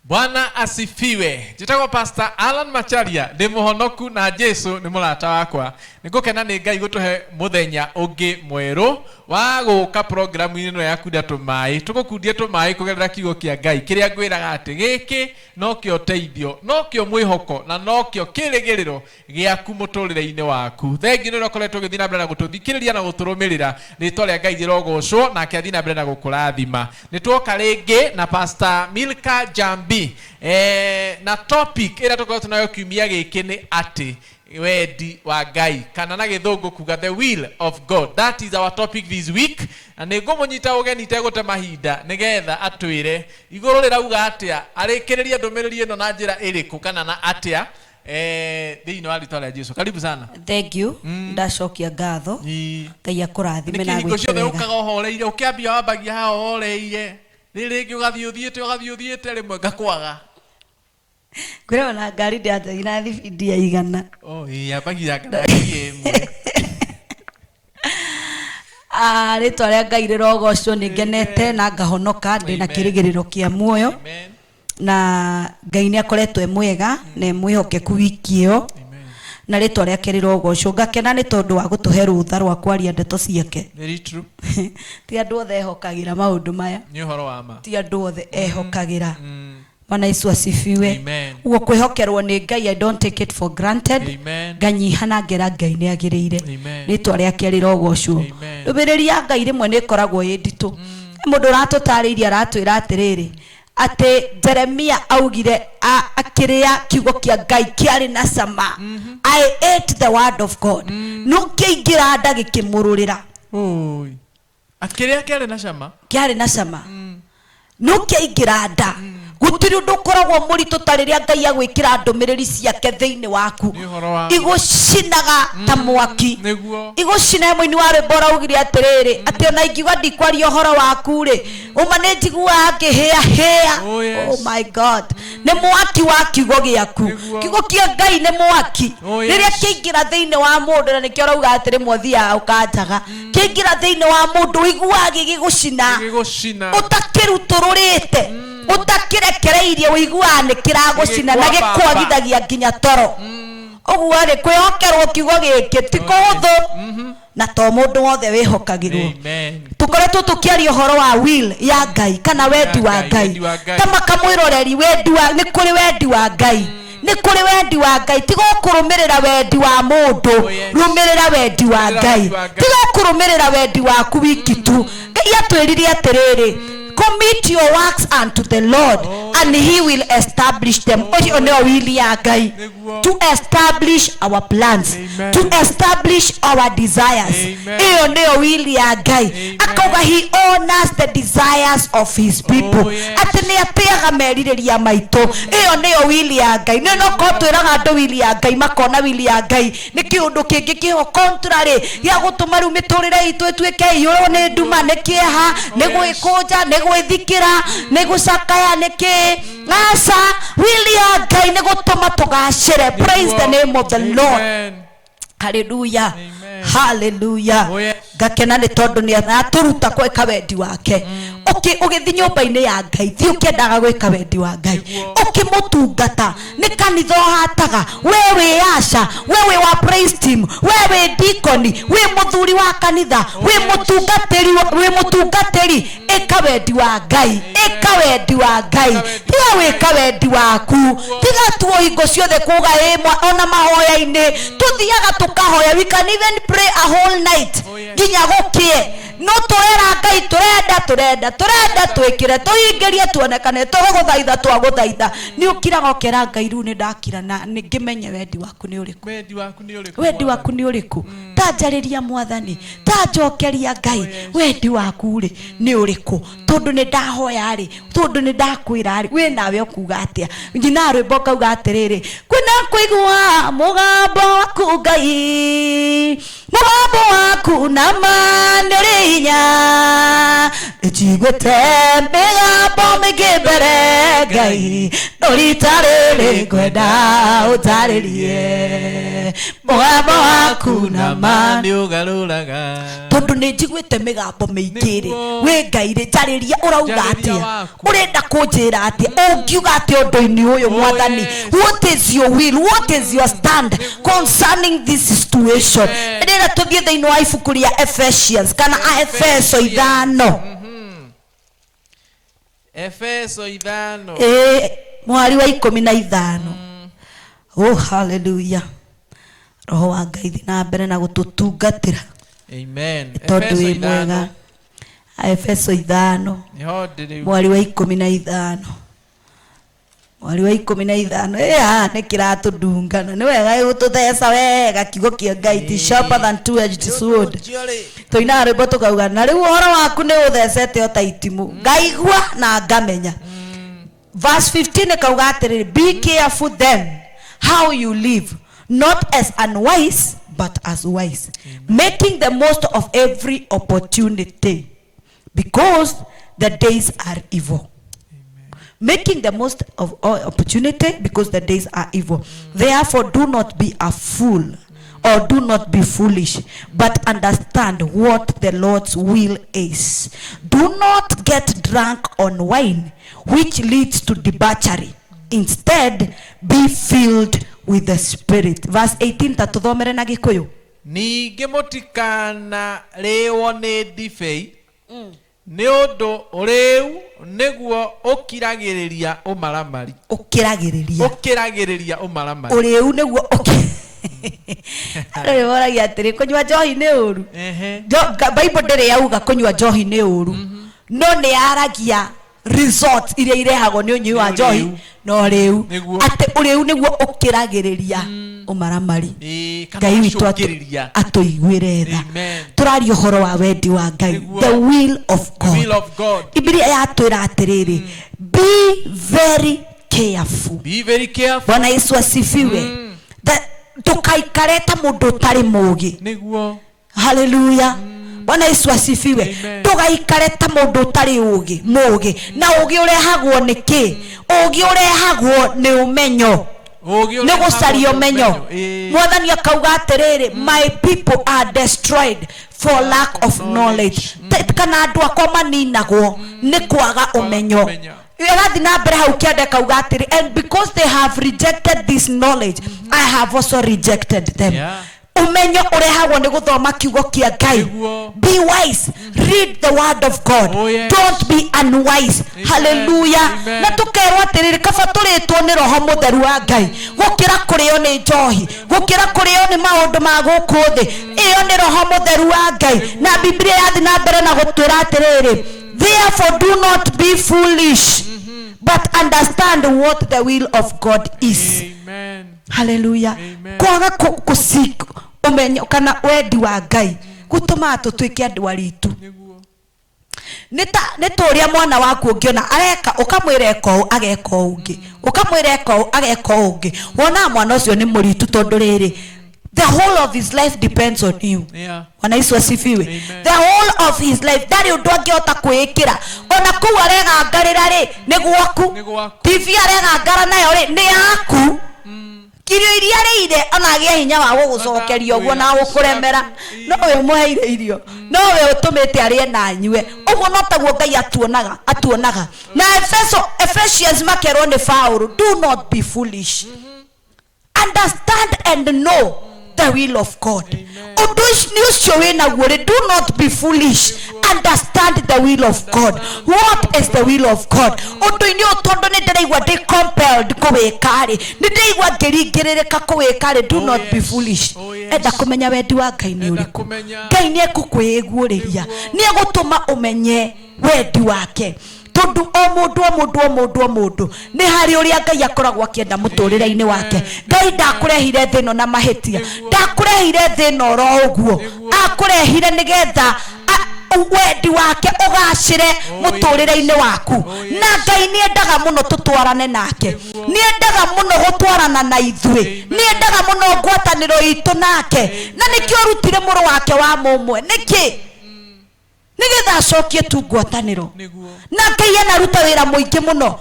Bwana asifiwe. Njĩtagwo Pastor Alan Macharia, ndĩ mũhonoku na Jesu nĩ mũrata wakwa. Nĩ ngũkena nĩ Ngai gũtũhe mũthenya ũngĩ mwerũ wa gũka programu-inĩ ĩno ya kunda tũmaĩ. Tũgũkundie tũmaĩ kũgerera kiugo kĩa Ngai kĩrĩa ngwĩraga atĩ gĩkĩ nokĩo ũteithio, nokĩo mwĩhoko na nokĩo kĩrĩgĩrĩro gĩaku mũtũrĩre-inĩ waku. Thengiũ nĩ ũrĩa ũkoretwo ũgĩthiĩ na mbere na gũtũthikĩrĩria na gũtũrũmĩrĩra. Rĩtwa rĩa Ngai rĩrogocwo nake athiĩ na mbere na gũkũrathima. Nĩ tuoka rĩngĩ na Pastor Milka Jambi na topic ĩrĩa tũkoretwo nayo kiumia gĩkĩ nĩ atĩ wendi wa Ngai, kana na gĩthũngũ kuga the will of God. That is our topic this week. Na nĩ ngũmũnyita ũgeni itegũte mahinda nĩgetha atwĩre igũrũ rĩrauga atĩa, arĩkĩrĩrie ndũmĩrĩri ĩno na njĩra ĩrĩkũ kana na atĩa thĩinĩ wa rĩtwa rĩa Jesu. Karibu sana. Thank you. Ndacokia ngatho. Ngai akũrathime na Nĩkĩ hingo agwĩke ciothe wega. Ũkaga ũhoreire, ũkĩambia wambagia haha ũhoreire, rĩrĩ rĩngĩ ũgathiĩ ũthiĩte, ũgathiĩ ũthiĩte, rĩmwe ngakwaga. Ngwĩra ona ngari ndĩrathiĩ na thibindi ya 100. Oh, ĩĩ, yambagia na nginya 1. Rĩtwa rĩa Ngai rĩrogocwo, nĩ ngenete na ngahonoka, ndĩna kĩrĩgĩrĩro kĩa muoyo. Amen. Na Ngai nĩ akoretwo e mwega na e mwĩhokeku wiki ĩyo. Amen. Na rĩtwa rĩake rĩrogocwo. Ngakena nĩ tondũ wa gũtũhe rũtha rwa kwaria ndeto ciake. Very true. Ti andũ othe ehokagĩra maũndũ maya. Nĩ ũhoro wa ma. Ti andũ othe ehokagĩra. Bwana Yesu asifiwe. Amen. Ũguo kwĩhokerwo nĩ Ngai, I don't take it for granted. Amen. Nganyiha na ngera Ngai nĩ agĩrĩire. Amen. Rĩtwa rĩake rĩrogocwo. Amen. Ndũmĩrĩri ya Ngai rĩmwe nĩ ĩkoragwo ĩ nditũ. Mũndũ ũratũtarĩirie aratwĩra atĩrĩrĩ, atĩ Jeremia augire akĩrĩa kiugo kĩa Ngai kĩarĩ na cama. I ate the word of God. No kĩaingĩra nda gĩkĩmũrũrĩra. Oi. Akĩrĩa kĩarĩ na cama. Kĩarĩ na cama. No kĩaingĩra nda. Gũtirĩ ũndũ ũkoragwo mũritũ ta rĩrĩa Ngai agwĩkĩra ndũmĩrĩri ciake thĩinĩ waku. Nĩ ũhoro wa Igũcinaga ta mwaki. Nĩguo. Igũcina. Mũini wa rwĩmbo ũraugire atĩrĩrĩ, atĩ ona ingiuga ndikwaria ũhoro waku rĩ, ũma nĩ njiguaga ngĩhĩa hĩa. Oh, yes. Oh my God. Nĩ mwaki wa kiugo gĩaku. Nĩguo. Kiugo kĩa Ngai nĩ mwaki. Oh, yes. Rĩrĩa kĩaingĩra thĩinĩ wa mũndũ, na nĩkĩo ũrauga atĩ rĩmwe ũthiaga ũkanjaga. Kĩaingĩra thĩinĩ wa mũndũ ũiguaga gĩgĩgũcina. Gĩgũcina. Ũtakĩrutũrũrĩte, ũtakĩrekereirie, ũiguaga nĩ kĩragũcina na Gĩgĩkwambamba. gĩkwagithagia nginya toro. Ũguo rĩ, kwĩhokerwo kiugo gĩkĩ ti kũhũthũ, na to mũndũ wothe wĩhokagĩrwo. Amen. Tũkoretwo tũkĩaria ũhoro wa will ya Ngai kana wendi wa Ngai, Ngai. wendi wa Ngai. Ta makamwĩroreri, wendi wa, nĩ kũrĩ wendi wa Ngai. Nĩ kũrĩ wendi wa Ngai. Tiga ũkũrũmĩrĩra wendi wa mũndũ, Oh, yes. rũmĩrĩra wendi wa Rũmĩrĩra Ngai. wendi wa Ngai. Tiga ũkũrũmĩrĩra wendi waku wiki tu. Ngai atwĩrire atĩrĩrĩ, commit your works unto the Lord and he will establish them. Ũcio nĩyo will ya Ngai. Nĩguo. To establish our plans. Amen. To establish our desires. Amen. Ĩyo nĩyo will ya Ngai. Amen. Akauga he honors the desires of his people. Oh, yes. Atĩ nĩ atĩaga merirĩria maitũ. Ĩyo nĩyo will ya Ngai. Nĩ no korwo twĩraga andũ will ya Ngai, makona will ya Ngai nĩ kĩũndũ kĩngĩ kĩho contrary gĩa gũtũma rĩu mĩtũrĩre itũ ĩtuĩke iyũrwo nĩ nduma, nĩ kĩeha, nĩ gwĩkũnja, nĩ gwĩthikĩra, nĩ gũcakaya, nĩ kĩ. Aca, will ya Ngai nĩ gũtũma tũgacĩre. Praise the name of the Lord. Amen. Hallelujah. Amen. Hallelujah. Oh, yes. Ngakena nĩ tondũ nĩ aratũruta gwĩka wendi wake. Ũgĩthiĩ nyũmba-inĩ ya Ngai, thiĩ ũkĩendaga gwĩka wendi wa Ngai. Nĩguo. Ũkĩmũtungata, nĩ kanitha ũhataga, we wĩ asha, we wĩ wa praise team, we wĩ deacon, wĩ mũthuri wa kanitha, wĩ mũtungatĩri, wĩ mũtungatĩri, ĩka wendi wa Ngai, ĩka wendi wa Ngai. Tiga wĩka wendi waku, tiga tuo hingo ciothe kuga ĩ ona mahoya-inĩ tũthiaga tũkahoya. We can even pray a whole night Oh, yes. nginya gũkĩe, no tũrera Ngai, tũrenda, tũrenda, tũrenda twĩkĩre, tũhingĩrie, tuonekane, tũgũthaitha, twagũthaitha. Nĩ ũkiraga ũkera Ngai, rĩu nĩ ndakira na nĩ ngĩmenye wendi waku nĩ ũrĩkũ. Wendi waku nĩ ũrĩkũ? Wendi waku nĩ ũrĩkũ? Ta njarĩria Mwathani, ta njokeria Ngai, wendi waku rĩ nĩ ũrĩkũ? Tondũ nĩ ndahoya rĩ, tondũ nĩ ndakwĩra rĩ, wĩ nawe ũkuga atĩa? Nyina rwĩmbo ngauga atĩrĩrĩ, kwĩna kũigua mũgambo waku Ngai, mũgambo waku na ma nĩ ũrĩ hinya, njiguĩte mĩgambo mĩingĩ mbere. Ngai no rita rĩrĩ ngwenda ũtarĩrie mũgambo waku na ma nĩ ũgarũraga tondũ nĩ njiguĩte mĩgambo mĩingĩ rĩ Nĩguo. wĩ ngai rĩ njarĩria ũrauga Njarĩria atĩa waku. ũrenda kũnjĩra atĩa ũngiuga atĩa ũndũ-inĩ ũyũ Oh, mwathani yes. What is your will? What is your stand concerning this situation? Amen. Rĩrĩa tũthiĩ thĩinĩ wa ibuku rĩa Ephesians kana Aefeso 5. Efeso 5. Ĩĩ, mwari wa 15. Oh, hallelujah. Roho wa Ngai thiĩ na mbere na gũtũtungatĩra Amen. tondũ Efeso wĩ mwega. 5. Aefeso 5. Nĩho ndĩ rĩu. Mwari wa 15, mwari wa 15. Ĩ haha nĩ kĩratũndungana nĩ wega gũtũtheca wega kiugo kĩa Ngai ti sharper than two edged sword. Tũinaga rwĩmbo tũkauga na rĩu ũhoro waku nĩ ũthecete o ta itimũ, ngaigua na ngamenya. Verse 15 ĩkauga atĩrĩrĩ, be careful then how you live, not as unwise but as wise, making the most of every opportunity, because the days are evil. Making the most of all opportunity because the days are evil. Therefore do not be a fool or do not be foolish, but understand what the Lord's will is. Do not get drunk on wine, which leads to debauchery. Instead, be filled with the Spirit. Verse 18, tatuthomere na Gikuyu. Ningĩ mũtikanarĩĩo nĩ ndibei nĩ ũndũ ũrĩĩu nĩguo ũkiragĩrĩria ũmaramari. Ũkĩragĩrĩria. Ũkĩragĩrĩria ũmaramari. Ũrĩu nĩguo andũ nĩmoragia atĩrĩ, kũnyua njohi nĩ ũru? Ehe. Bible ndĩrĩ yauga kũnyua njohi nĩ ũru, no nĩ yaragia result iria irehagwo nĩ ũnyui wa Nĩ njohi ũrĩĩu. na ũrĩu. Nĩguo. Atĩ ũrĩu nĩguo ũkĩragĩrĩria ũmaramari. Ĩĩ, kana Ngai witũ ũcũngĩrĩria. atũiguĩre tha. Amen. Tũraria ũhoro wa wendi wa Ngai, Nĩguo. the will of The will God. of God. Bibilia yatwĩra atĩrĩrĩ, be very careful. Be very careful. Bwana Yesu asifiwe. Ndũkaikare ta mũndũ ũtarĩ mũũgĩ. Nĩguo. Haleluya. Bwana Yesu asifiwe. Amen. Ndũgaikare ta mũndũ ũtarĩ ũgĩ mũũgĩ. Na ũgĩ ũrehagwo nĩ kĩ? Ũgĩ ũrehagwo nĩ ũmenyo. Ũgĩ Nĩ ũrehagwo gũcaria nĩ ũmenyo. Ĩĩ. Mwathani akauga atĩrĩrĩ, my people are destroyed for lack of knowledge. Kana andũ akwa maninagwo nĩ kwaga ũmenyo. Ũmenyo. Ĩgathiĩ na mbere hau kĩanda kauga atĩrĩ, and because they have rejected this knowledge, I have also rejected them. Yeah. Ũmenyo ũrehagwo nĩ gũthoma kiugo kĩa Ngai. Nĩguo. Be wise, read the word of God. Oh, yes. Don't be unwise. Amen. Hallelujah. Amen. Na tũkerwo atĩrĩrĩ, kaba tũrĩtwo nĩ roho mũtheru wa Ngai gũkĩra kũrĩo nĩ njohi, gũkĩra kũrĩo nĩ maũndũ ma gũkũ thĩ. Ĩyo nĩ roho mũtheru wa Ngai. Na Biblia yathiĩ na mbere na gũtwĩra atĩrĩrĩ, therefore do not be foolish, but understand what the will of God is. Amen. Hallelujah. Amen. Kwaga gũseek ũmenyo kana wendi wa Ngai gũtũmaga tũtuĩke andũ aritũ. Nĩguo. Nĩ ta ũrĩa mwana waku ũngĩona areka, ũkamwĩra eka ũũ ageka ũũ ũngĩ, ũkamwĩra eka ũũ ageka ũũ ũngĩ, wonaga mwana ũcio nĩ mũritũ tondũ rĩrĩ, the whole of his life depends on you. Yeah. Bwana Yesu asifiwe. Amen. The whole of his life ndarĩ ũndũ angĩhota kwĩĩkĩra. Ona kũu aregangarĩra rĩ, nĩ gwaku. Nĩ gwaku. TV aregangara nayo rĩ, nĩ yaku. Irio iria arĩire ona agĩe hinya wa gũgũcokeria ũguo na gũkũremera, no we ũmũheire irio, no we ũtũmĩte arĩe na anyue. Ũguo no taguo Ngai atuonaga, atuonaga. Na Ephesians makerwo nĩ Paũlũ, do not be foolish, understand and know the will of God. Ũndũ nĩ ũcio wĩnaguo rĩ, do not be foolish, understand the will of God. What is the will of God? Ũndũ-inĩ ũyũ tondũ nĩ ndĩraigua ndĩ compelled kũwĩka rĩ, nĩ ndĩraigua ngĩringĩrĩrĩka kũwĩka rĩ, do Oh, not be yes. foolish. Oh, yes. Enda kũmenya wendi wa Ngai nĩ Enda ũrĩkũ. kũmenya. Ngai nĩ ekũkwĩguũrĩria, nĩ egũtũma ũmenye wendi wake. Tondũ o mũndũ o mũndũ o mũndũ o mũndũ nĩ harĩ ũrĩa Ngai akoragwo akĩenda mũtũrĩre-inĩ wake. Ngai ndakũrehire thĩ ĩno na mahĩtia, ndakũrehire thĩ ĩno oro ũguo, akũrehire nĩgetha wendi wake ũgacĩre mũtũrĩre-inĩ waku. Oh, yes. Na Ngai nĩ endaga mũno tũtwarane nake, nĩ endaga mũno gũtwarana na ithuĩ, nĩ endaga mũno ngwatanĩro itũ nake, na nĩkĩo arutire mũrũ wake wa mũmwe. Nĩkĩ? Nĩgetha acokie tu ngwatanĩro. Nĩguo. Na Ngai anaruta wĩra mũingĩ mũno.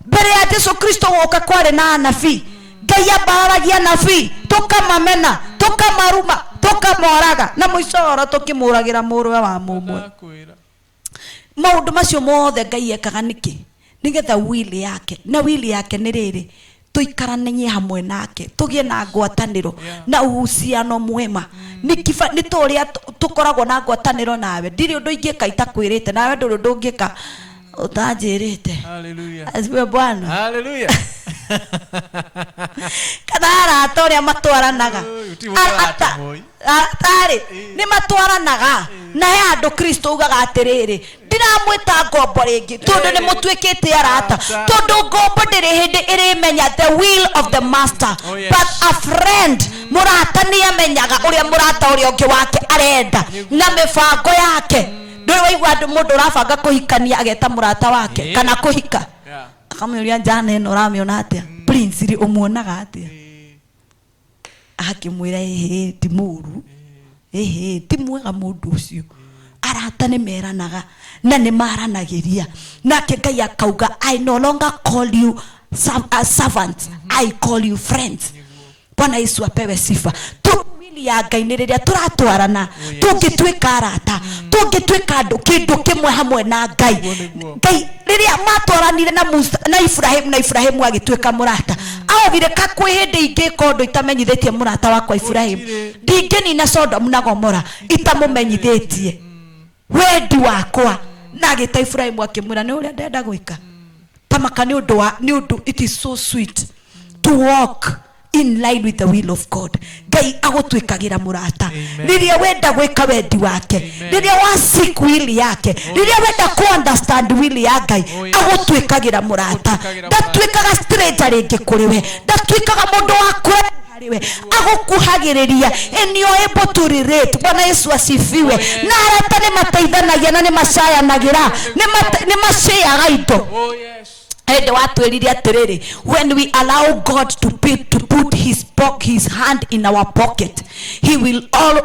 Mbere ya Jesu Kristo gũka kwarĩ na anabii. Ngai ambararagia anabii, tũkamamena, tũkamaruma, tũkamoraga, na mũico oro tũkĩmũragĩra mũrũwe wa mũmwe. Ndakwĩra. Maũndũ macio mothe Ngai ekaga nĩkĩ? Nĩgetha will yake, na will yake nĩ rĩrĩ, tũikaranie hamwe nake, tũgĩe na ngwatanĩro na uhusiano mwema. Nĩ kiba nĩ ta ũrĩa tũkoragwo na ngwatanĩro nawe. Ndirĩ ũndũ ingĩka itakwĩrĩte, nawe ndũrĩ ũndũ ũngĩka ũtanjĩrĩte. Hallelujah. Asifiwe Bwana. Hallelujah. Kana arata ũrĩa matwaranaga. Oi, gũtirĩ mũndũ arata moi. Aratarĩ nĩ matwaranaga na he andũ Kristo ugaga atĩrĩrĩ, ndiramwĩta ngombo rĩngĩ tondũ nĩ mũtuĩkĩte arata, Arata. tondũ ngombo ndĩrĩ hĩndĩ ĩrĩmenya the will of the master. Oh, yes. But a friend, mũrata nĩ amenyaga ũrĩa mũrata ũrĩa ũngĩ wake arenda na mĩbango yake. Ndũrĩ waigua andũ mũndũ ũrabanga kũhikania ageta mũrata wake Ĩĩ. kana kũhika, Yeah. akamũria, njana ĩno ũramĩona atĩa? Prince rĩ, ũmuonaga atĩa? Ĩĩ. Akĩmwĩra, ĩhĩ ti mũru, ĩhĩ ti mwega mũndũ ũcio. Arata nĩ meranaga na nĩ maranagĩria. Nake Ngai akauga, I no longer call you servants, I call you friends. Bwana Yesu apewe sifa. Tu will ya Ngai nĩ rĩrĩa tũratwarana, Oh, yes. tũngĩtuĩka arata, tũngĩtuĩka andũ kĩndũ kĩmwe hamwe na Ngai. Nĩguo, nĩguo. Ngai rĩrĩa matwaranire na Musa na Ibrahimu, na Ibrahimu agĩtuĩka mũrata, augire ka kwĩ hĩndĩ ingĩka ũndũ itamenyithĩtie mũrata wakwa Ibrahimu, Gũtirĩ. ndingĩnina Sodom na Gomora itamũmenyithĩtie wendi wakwa. Na agĩta Ibrahimu akĩmwĩra nĩ ũrĩa ndenda gwĩka. Tamaka nĩ ũndũ wa nĩ ũndũ, it is so sweet to walk in line with the will of God. Ngai agũtuĩkagĩra mũrata Amen. rĩrĩa wenda gwĩka wendi wake, Amen. rĩrĩa wa seek will yake, rĩrĩa wenda ku understand will ya Ngai, Oh, yes. agũtuĩkagĩra mũrata. Agũtuĩkagĩra mũrata. Ndatuĩkaga stranger rĩngĩ kũrĩ we, ndatuĩkaga mũndũ wa kũraihu harĩ we, agũkuhagĩrĩria and you are able to relate. Bwana Yesu asifiwe. Oh, yes. Na arata nĩ mateithanagia na nĩ macayanagĩra, nĩ maciaga indo. Oh, yes. Hĩndĩ watwĩrire atĩrĩrĩ, when we allow God to put his hand in our pocket, he will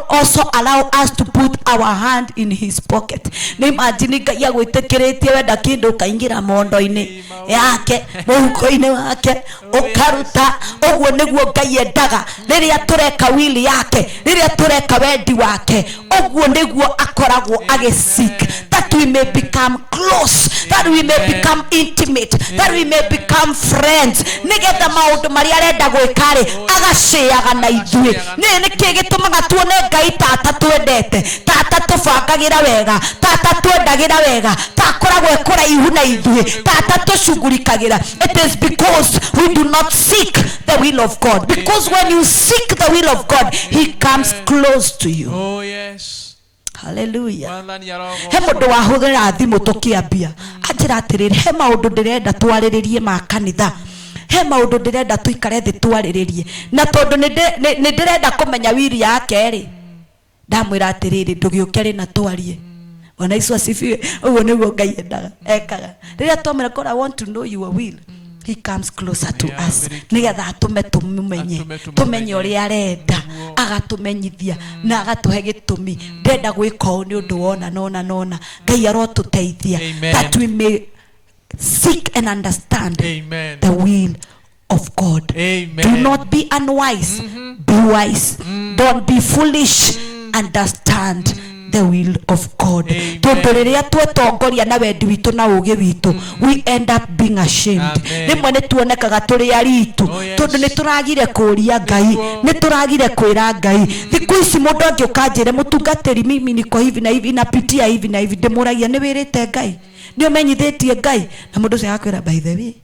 also allow us to put our hand in his pocket. Nĩ imagine Ngai agwĩtĩkĩrĩtie wenda kĩndũ ũkaingĩra mondo-inĩ yake, mũhuko-inĩ wake ũkaruta. Ũguo nĩguo Ngai endaga rĩrĩa tũreka will yake, rĩrĩa tũreka wendi wake. Ũguo nĩguo akoragwo agĩseek that we may become close, that we may Amen. become intimate, that we may become friends. Nĩgetha maũndũ marĩa arenda gwĩka rĩ, agaciaga na ithuĩ. Nĩ nĩkĩ gĩtũmaga tuone Ngai tata twendete, tata tũbangagĩra wega, tata twendagĩra wega, takoragwo e kũraihu na ithuĩ, tata tũcugurikagĩra? It is because we do not seek the will of God, because when you seek the will of God, he comes close to you. Oh, yes. Hallelujah. Mwathani arogocwo. He mũndũ wahũthĩra thimũ tũkĩambia anjĩra atĩrĩrĩ, he maũndũ ndĩrenda twarĩrĩrie ma kanitha, he maũndũ ndĩrenda tũikare thĩ twarĩrĩrie, na tondũ nĩ ndĩrenda kũmenya wiri yake rĩ, ndamwĩra atĩrĩrĩ, ndũgĩũke rĩ na twarie. Bwana Yesu asifiwe. Ũguo nĩguo Ngai endaga ekaga. Rĩrĩa twamwĩra, God, I want to know your will, he comes closer to Yeah, us, very true. nĩgetha atũme tũmũmenye, Atũme tũmũmenye. tũmenye ũrĩa arenda, Nĩguo. agatũmenyithia na agatũhe gĩtũmi ndenda gwĩka ũũ nĩ ũndũ wona nona nona. Ngai arotũteithia Amen. that we may seek and understand Amen. the will of God. Amen. Do not be unwise, be wise. Don't be foolish, understand the will of God. Amen. Tondũ rĩrĩa twetongoria na wendi witũ na ũgĩ witũ, we end up being ashamed. Amen. Rĩmwe nĩ tuonekaga tũrĩ aritu, Oh, yes. tondũ nĩ tũragire kũria Ngai, Nĩguo. nĩ tũragire kwĩra Ngai. Thikũ ici mũndũ angĩũka anjĩre, mũtungatĩri, mimi niko hivi na hivi, napitia hivi na hivi, ndĩmũragia, nĩ wĩrĩte Ngai? Nĩ ũmenyithĩtie Ngai? Na mũndũ ũcio agakwĩra, by the way,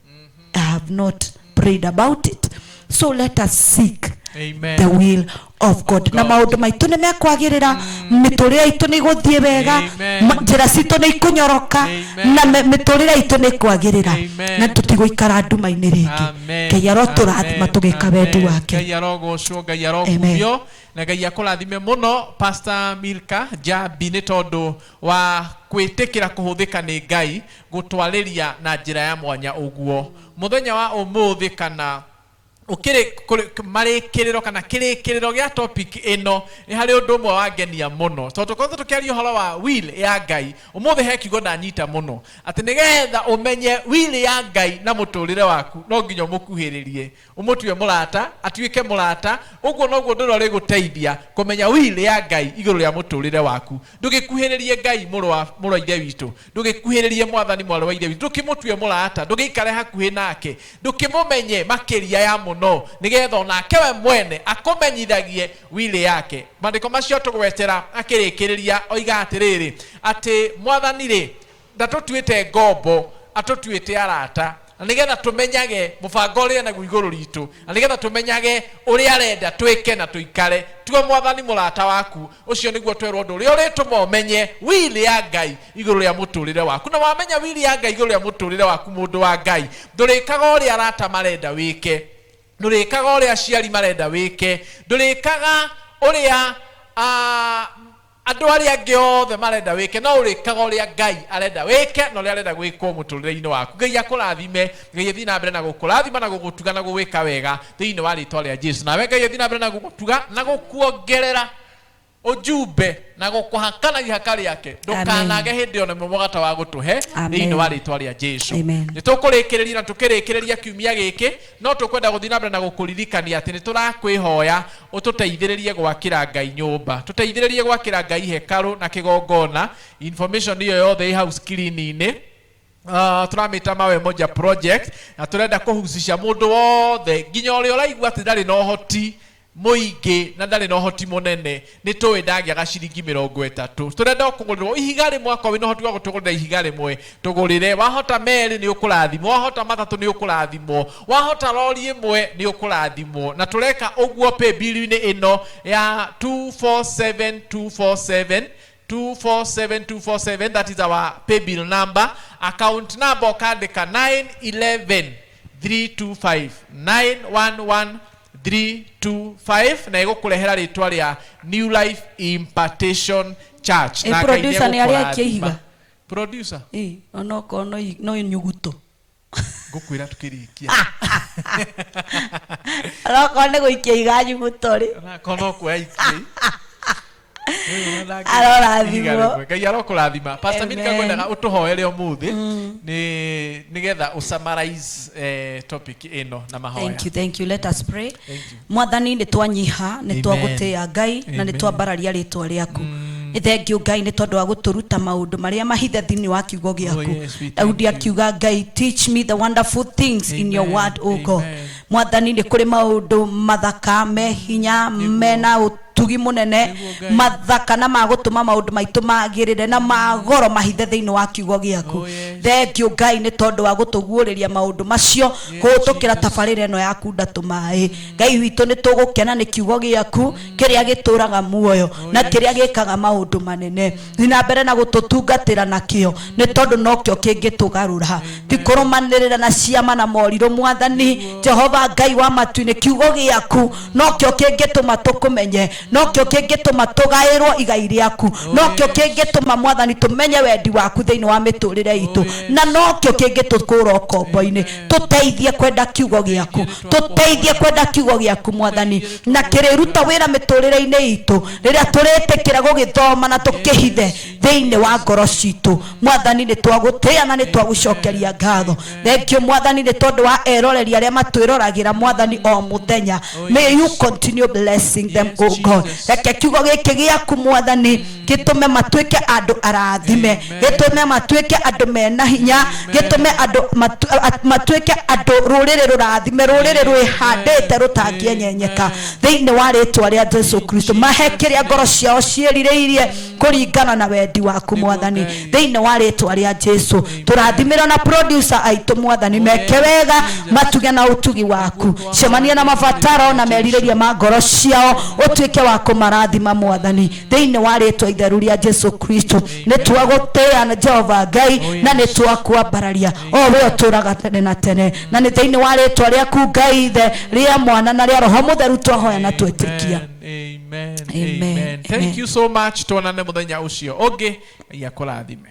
I have not prayed about it. So let us seek Amen. the will of God. Na God. maũndũ maitũ nĩ mekwagĩrĩra, mĩtũrĩre itũ nĩ ĩgũthiĩ wega, Amen. njĩra citũ nĩ ikũnyoroka, Amen. na mĩtũrĩre itũ nĩ ĩkwagĩrĩra, Amen. na tũtigũikara nduma-inĩ rĩngĩ. Amen. Ngai arotũrathima Amen. tũgĩka wendi Amen. wake. Ngai arogocwo, Ngai arokumio, na Ngai akũrathime mũno Pastor Milka Njambi nĩ tondũ wa kwĩtĩkĩra kũhũthĩka nĩ Ngai gũtwarĩria na njĩra ya mwanya ũguo mũthenya wa ũmũthĩ kana Ukiri marĩkĩrĩro kana kĩrĩkĩrĩro gĩa topic ĩno nĩ harĩ ũndũ ũmwe wangenia mũno, tondũ tũkoretwo tũkĩaria ũhoro wa will ya Ngai. Ũmũthĩ he kiugo ndanyita mũno, atĩ nĩgetha ũmenye will ya Ngai na mũtũrĩre waku, no nginya ũmũkuhĩrĩrie, ũmũtue mũrata, atuĩke mũrata. Ũguo noguo ũndũ ũrĩa ũrĩgũteithia kũmenya will ya Ngai igũrũ rĩa mũtũrĩre waku. Ndũgĩkuhĩrĩrie Ngai, mũrũ wa ithe witũ, ndũgĩkuhĩrĩrie Mwathani, mwarĩ wa ithe witũ, ndũkĩmũtue mũrata, ndũgĩikare hakuhĩ nake, ndũkĩmũmenye makĩria ya mũno, nĩgetha onake we mwene akũmenyithagie will yake. Maandĩko macio tũgwetera akĩrĩkĩrĩria oiga atĩrĩrĩ, atĩ Mwathani rĩ, ndatũtuĩte ngombo, atũtuĩte arata, na nĩgetha tũmenyage mũbango ũrĩa naguo igũrũ ritũ, na nĩgetha tũmenyage ũrĩa arenda twĩke na tũikare. Tua Mwathani mũrata waku, ũcio nĩguo twerwo ũndũ ũrĩa ũrĩtũma ũmenye will ya Ngai igũrũ rĩa mũtũrĩre waku. Na wamenya will ya Ngai igũrũ rĩa mũtũrĩre waku, mũndũ wa Ngai, ndũrĩkaga ũrĩa arata marenda wĩke, ndũrĩkaga ũrĩa aciari marenda wĩke, ndũrĩkaga ũrĩa andũ arĩa angĩ othe marenda wĩke, no ũrĩkaga ũrĩa Ngai arenda wĩke na ũrĩa arenda gwĩkwo mũtũrĩre-inĩ waku. Ngai akũrathime, Ngai athiĩ na mbere na gũkũrathima na gũgũtuga na gũgwĩka wega thĩinĩ wa rĩtwa rĩa Jesu. Nawe Ngai athiĩ na mbere na gũgũtuga na gũkuongerera ujumbe na gũkũhaka na ihaka rĩake, ndũkanage hĩndĩ ona ĩmwe mũgata wa gũtũhe thĩinĩ wa rĩtwa rĩa Jesu. Nĩ tũkũrĩkĩrĩria na tũkĩrĩkĩrĩria kiumia gĩkĩ, no tũkwenda gũthiĩ na mbere na gũkũririkania atĩ nĩ tũrakwĩhoya ũtũteithĩrĩrie gwakĩra Ngai nyũmba, tũteithĩrĩrie gwakĩra Ngai hekarũ na kĩgongona. Information ĩyo yothe ĩ hau screen-inĩ. Tũramĩta Mawe Moja Project, na tũrenda kũhucisha mũndũ wothe, nginya ũrĩa ũraigua atĩ ndarĩ na ũhoti mũingĩ na ndarĩ na ũhoti mũnene. Nĩ tũĩ ndangĩaga ciringi 30. Tũrenda kũgũrĩrwo ihiga rĩmwe. Akorwo wĩna ũhoti wa gũtũgũrĩra ihiga rĩmwe, tũgũrĩre. Wahota merĩ, nĩ ũkũrathimwo. Wahota matatũ, nĩ ũkũrathimwo. Wahota rori ĩmwe, nĩ ũkũrathimwo. Na tũreka ũguo paybill-inĩ ĩno ya 247247, 247247, that is our paybill number. Account number ũkandĩka 911 325, 911 325, na ĩgũkũrehera rĩtwa rĩa New Life Impartation Church. Ĩ, Na Ngai producer nĩ arĩa aikia nĩegũkũrathima. Ihiga? Producer. Ĩ, onokorwo no nyuguto. Ngũkwĩra tukĩrĩkia. Onokorwo nĩ gũikia ihiga nyuguto rĩ. Onakorwo no kuoya ikia. Arorathimwo. Ngai arokũrathima. Pastor Milka, Amen. ngwendaga ũtũhoere ũmũthĩ nĩ nĩgetha ũsummarize topic ĩno na mahoya. Thank you, thank you. Let us pray. Thank you. Mwathani, nĩ twanyiha, nĩ Amen. twagũtĩĩa Ngai, na nĩ Amen. twambararia rĩtwa rĩaku. Nĩ thank you Ngai nĩ tondũ wa gũtũruta maũndũ marĩa mahithe thĩinĩ wa kiugo gĩaku. Oh, yes, we thank Daudi you. akiuga, Ngai, teach me the wonderful things in your Amen. word, o God. Amen. Mwathani, nĩ kũrĩ maũndũ mathaka me hinya, mena ũtugi mũnene, Nĩguo, Ngai. mathaka na magũtũma maũndũ maitũ magĩrĩre na magoro mahithe thĩinĩ wa kiugo gĩaku. Oh, yes. Thank you Ngai nĩ tondũ wa gũtũguũrĩria maũndũ macio kũhĩtũkĩra tabarĩra ĩno ya kunda tũmaĩ. Ngai witũ, nĩ tũgũkena nĩ kiugo gĩaku kĩrĩa gĩtũraga muoyo na kĩrĩa gĩkaga maũndũ manene. Thiĩ na mbere na gũtũtungatĩra nakĩo, nĩ tondũ nokĩo kĩngĩtũgarũra, ti kũrũmanĩrĩra na ciama na morirũ. Mwathani Jehova Ngai wa matu-inĩ, kiugo gĩaku nokĩo kĩngĩtũma tũkũmenye, nokĩo kĩngĩtũma tũgaĩrwo igai rĩaku, nokĩo kĩngĩtũma, Mwathani, tũmenye wendi waku thĩinĩ wa mĩtũrĩre itũ, na nokĩo kĩngĩtũkũra ũkombo-inĩ. Tũteithie kwenda kiugo gĩaku, tũteithie kwenda kiugo gĩaku, Mwathani, na kĩrĩruta wĩra mĩtũrĩre-inĩ itũ rĩrĩa tũrĩtĩkĩra gũgĩthoma na tũkĩhithe thĩinĩ wa ngoro citũ. Mwathani, nĩ twagũtĩĩa na nĩ twagũcokeria ngatho. Thank you, Mwathani, nĩ tondũ wa eroreri arĩa matwĩroragĩra, Mwathani, o mũthenya. May you continue blessing them, Yes, o God. Jesus. Reke kiugo gĩkĩ gĩaku, Mwathani, gĩtũme matuĩke andũ arathime, gĩtũme matuĩke andũ mena hinya, gĩtũme andũ matuĩke andũ rũrĩrĩ rũrathime, rũrĩrĩ rwĩhandĩte rũtangĩenyenyeka thĩinĩ wa rĩtwa rĩa Jesu Kristo. Mahe kĩrĩa ngoro ciao ciĩrirĩirie kũringana na wendi waku, Mwathani, Ngai. thĩinĩ wa rĩtwa rĩa Jesu. Tũrathimĩra na producer aitũ, Mwathani, meke wega, matuge na ũtugi waku, cemania na mabataro na merirĩria ma ngoro ciao, ũtuĩke wa kũmarathima, Mwathani, thĩinĩ wa rĩtwa itheru rĩa Jesu Kristo. Nĩ twagũtĩĩa na Jehova Ngai, na nĩ twakwambararia, o we ũtũraga tene na tene, na nĩ thĩinĩ wa rĩtwa rĩaku Ngai Ithe, rĩa Mwana na rĩa Roho Mũtheru twahoya na twetĩkia. Amen. Amen. Amen. Thank Amen. you so much. Tuonane muthenya ucio ũngĩ. Ngai akũrathime.